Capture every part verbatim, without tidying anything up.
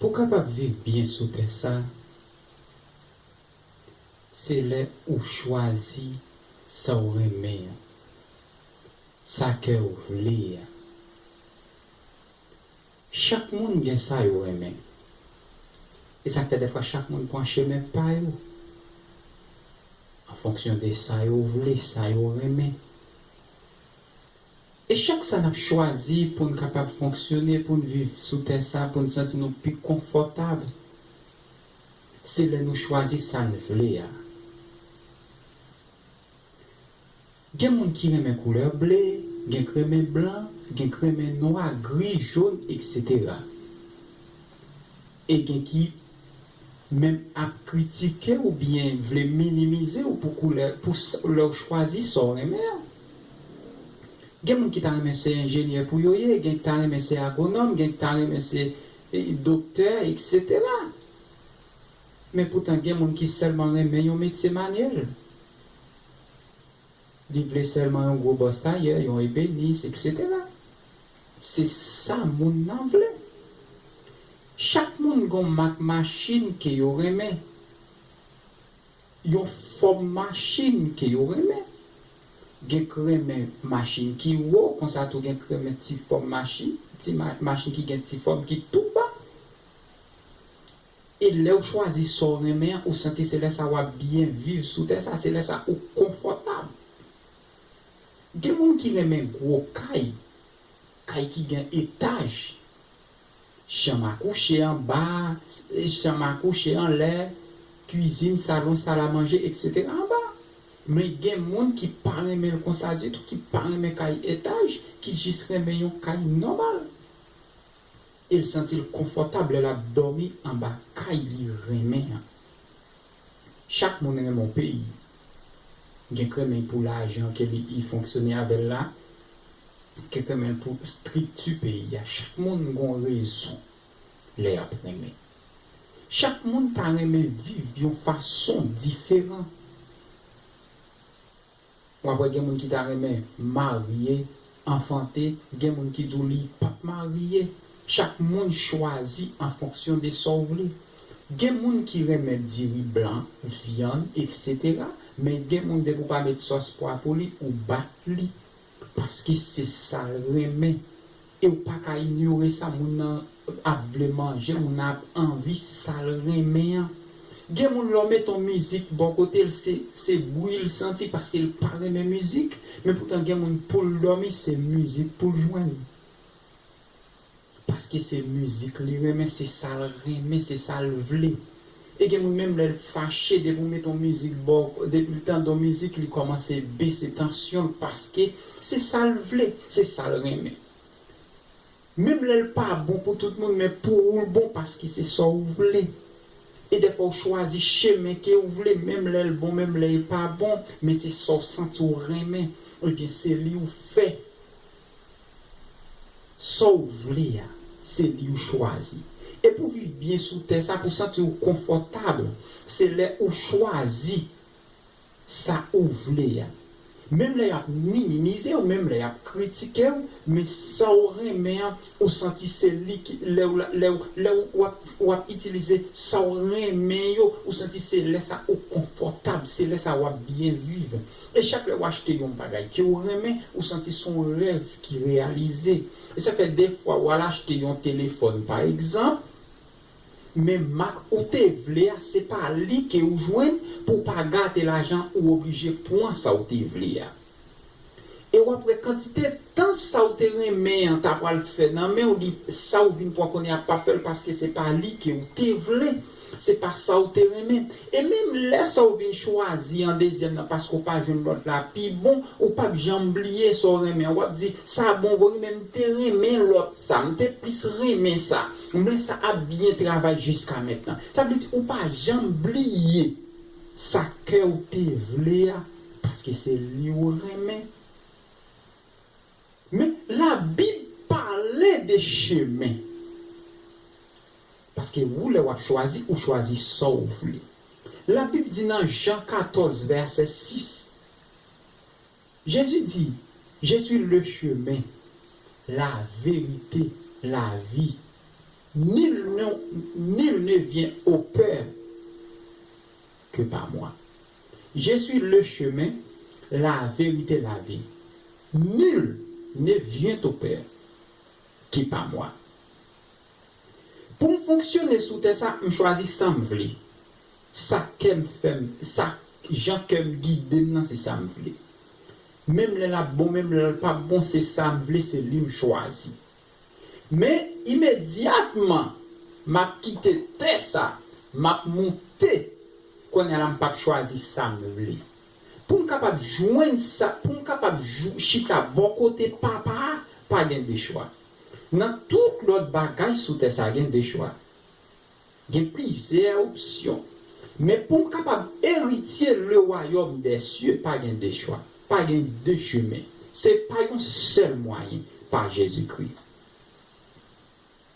Pou w kapab viv byen sou tè sa, se lè ou chwazi sa w renmen an, sa kè w vle a. Chak moun gen sa yo renmen. E sa k fè dèfwa chak moun pran chemen pa yo, an fonksyon de sa yo vle, sa yo renmen. E chak sa n ap chwazi pou n kapab fonksyone, pou n viv sou tè sa, pou n santi nou pi konfòtab, se lè nou chwazi sa n vle a. Gen moun ki renmen koulè ble, gen k renmen blan, gen k renmen nwa, gri, jòn, etsetera. E gen ki menm ap kritike oubyen vle minimize w pou koulè, pou s-, lè w chwazi sa w renmen an. Gen moun ki ta renmen se enjenyè pou yo ye, gen ki ta renmen se agwonòm, gen ki ta renmen se, e, doktè, etsetera. Men poutan, gen moun ki sèlman renmen yon metye manyèl. Li vle sèlman yon gwo bòs tayè, yon ebenis, etsetera. Se sa moun nan vle. Chak moun gon mak machin ke yo renmen. Yon fòm machin ke yo renmen. Gen k renmen machin ki wo, konsa tou gen k renmen ti fòm machin, ti ma-, machin ki gen ti fòm ki tou ba. E lè w chwazi sa w renmen an, ou santi se lè sa w ap byen viv sou tè sa, se lè sa ou konfòtab. Gen moun ki renmen gwo kay, kay ki gen etaj, chanm a kouche anba, chanm a kouche anlè, kwizin, salon, salamanje, etsetera anba. Men gen moun ki pa renmen l konsa ditou, ki pa renmen kay etaj, ki jis renmen yon kay nòmal. E l santi l konfòtab lè l ap dòmi anba kay li renmen an. Chak moun renmen yon peyi. Gen k renmen l pou lajan ke li, li fonksyone avè l la, gen k renmen l pou estrikti peyi a. Chak moun gon rezon lè y ap renmen. Chak moun ta renmen viv yon fason diferan. W ap wè gen moun ki ta renmen marye, anfante, gen moun ki di w li p ap marye. Chak moun chwazi an fonksyon de sa w vle. Gen moun ki renmen diri blan, vyann, etsetera, men gen moun depi w pa met sòs pwa pou li, ou bat li. Paske se sa l renmen. E w pa ka inyore sa, moun nan ap vle manje, moun nan ap anvi sa l renmen an. Gen moun lè w mete yon mizik bò kote l, se, se bri l santi paske l pa renmen mizik, men poutan gen moun pou l dòmi, se mizik pou l jwenn. Paske se mizik li renmen, se sa l renmen, se sa l vle. E gen moun menm lè l fache, depi w mete yon mizik bò, depi l tande yon mizik, li kòmanse bese tansyon l paske se sa l vle, se sa l renmen. Menm lè l pa bon pou tout moun, men pou ou l bon paske se sa w vle. E dèfwa w chwazi chemen ke w vle, menm lè l bon, menm lè l pa bon, men se sa w santi w renmen, ebyen se li w fè. Sa w vle a, se li w chwazi. E pou viv byen sou tè sa, pou santi w konfòtab, se lè ou chwazi sa ou vle a. Menm lè y ap minimize w, menm lè y ap kritike w, men sa w renmen an, ou santi se li ki, lè w, lè w, lè w ap, w ap itilize sa w renmen yo, ou santi se lè sa ou konfòtab, se lè sa w ap byen viv. E chak lè w achte yon bagay ke w renmen, ou santi se yon rèv ki reyalize. E sa fè defwa w al achte yon telefòn, pa egzanp, men mak ou te vle a, se pa li ke ou jwenn, pou w pa gate lajan, ou oblije pran sa w te vle a. E w ap wè kantite tan sa w te renmen an ta pral fè nan men w, li, sa w vin pran kounye a p ap fè l paske se pa li ke w te vle, se pa sa w te renmen. E menm lè sa w vin chwazi an dezyèm nan paske w pa jwenn lòt la pi bon, ou p ap janm bliye sa w renmen an. W ap di, sa bon vre wi, men m te renmen lòt sa, m te plis renmen sa. Men sa ap byen travay jiska mentnan. Sa vle di ou pa janm bliye sa kè w te vle a, paske se li w renmen. Men Labib pale de chemen. Paske ou, lè w ap chwazi, ou chwazi sa w vle. Labib di nan Jan katòz, vèsè sis, Jezi di, Je suis le chemin, la vérité, la vie. Nul ne, nul ne vient au Père que par moi. Je suis le chemin, la vérité, la vie. Nul ne vient au Père que par moi. Pou m fonksyone sou tè sa, m chwazi sa m vle. Sa kè m fè m, sa jan kè m gide m nan, se sa m vle. Menm lè l ap bon, menm lè l p ap bon, se sa m vle, se li m chwazi. Men, imedyatman m ap kite tè sa, m ap moute, kounye a la m p ap chwazi sa m vle. Pou m kapab jwenn sa, pou m kapab jou, chita bò kote Papa a, pa gen de chwa. Nan tout lòt bagay sou tè sa, gen de chwa. Gen plizyè opsyon. Men pou m kapab eritye le wayòm dè sye, pa gen de chwa, pa gen de chemen. Se pa yon sèl mwayen, pa Jezikri.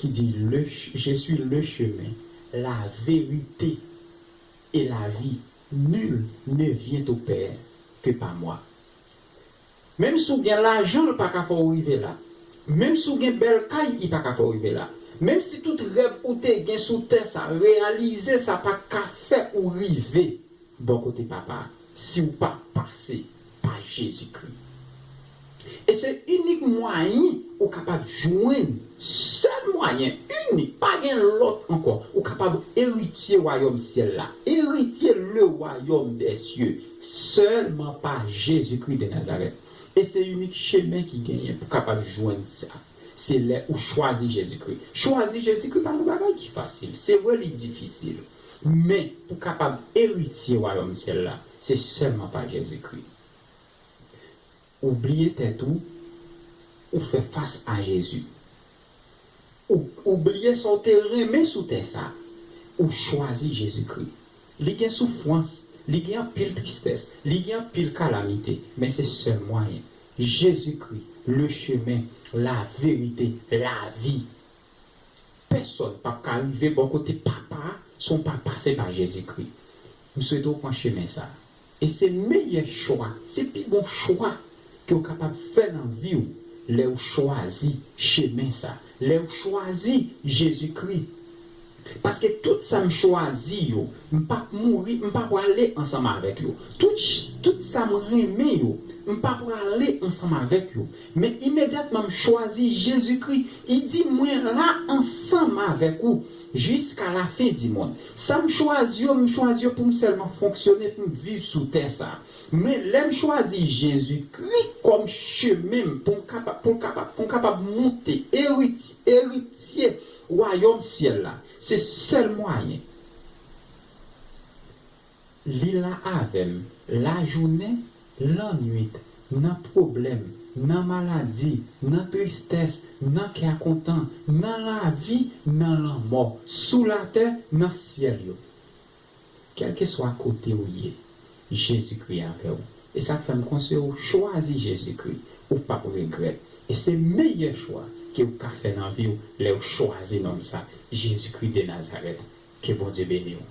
Ki di, le ch-, Je suis le chemin, la vérité et la vie. Nul ne vient au Père que par moi. Menm si w gen lajan, l pa ka fè w rive la. Menm si w gen bèl kay, li pa ka fè w rive la. Menm si tout rèv ou te gen sou tè sa reyalize, sa pa ka fè ou rive bò kote Papa a, si w pa pase pa Jezikri. E se inik mwayen ou kapab jwenn, sèl mwayen inik, pa gen lòt ankò, ou kapab eritye wayòm syèl la, eritye le wayòm dè sye, sèlman pa Jezikri de Nazarèt. E se inik chemen ki genyen pou kapab jwenn sa. Se lè ou chwazi Jezikri. Chwazi Jezikri pa yon bagay ki fasil. Se vre, li difisil. Men, pou kapab eritye wayòm syèl la, se sèlman pa Jezikri. Ou bliye tèt ou, ou fè fas a Jezi. Ou, ou bliye sa w te renmen sou tè sa, ou chwazi Jezikri. Li gen soufrans, li gen anpil tristès, li gen anpil kalamite, men se sèl mwayen. Jezikri, le chemen, la verite, la vi. Pèsòn p ap ka rive bò kote Papa a san w pa pase pa Jezikri. M swete w pran chemen sa a. E se meyè chwa, se pi bon chwa ke w kapab fè nan vi w lè w chwazi chemen sa, lè w chwazi Jezikri. Paske tout sa m chwazi yo, m p ap mouri, m pa prale ansanm avèk yo. Tout, tout sa m renmen yo, m pa prale ansanm avèk yo. Men imedyatman m chwazi Jezikri, li di, "Mwen la ansanm avèk ou jiska lafen di mond." Sa m chwazi yo, m chwazi yo pou m sèlman fonksyone, pou m viv sou tè sa. Men lè m chwazi Jezikri kòm chemen m, pou m kapab, pou m kapab, pou m kapab moute, eriti-, eritye wayòm syèl la, se sèl mwayen. Li la avè m lajounen, lannwit, nan pwoblèm, nan maladi, nan tristès, nan kè kontan, nan lavi, nan lanmò, sou latè, nan syèl yo. Kèlkeswa kote w ye, Jezikri avè w. E sa k fè m konseye w chwazi Jezikri, ou p ap regrèt. E se meyè chwa ke w ka fè nan vi w lè w chwazi nonm sa, Jezikri de Nazarèt. Ke Bondye beni w.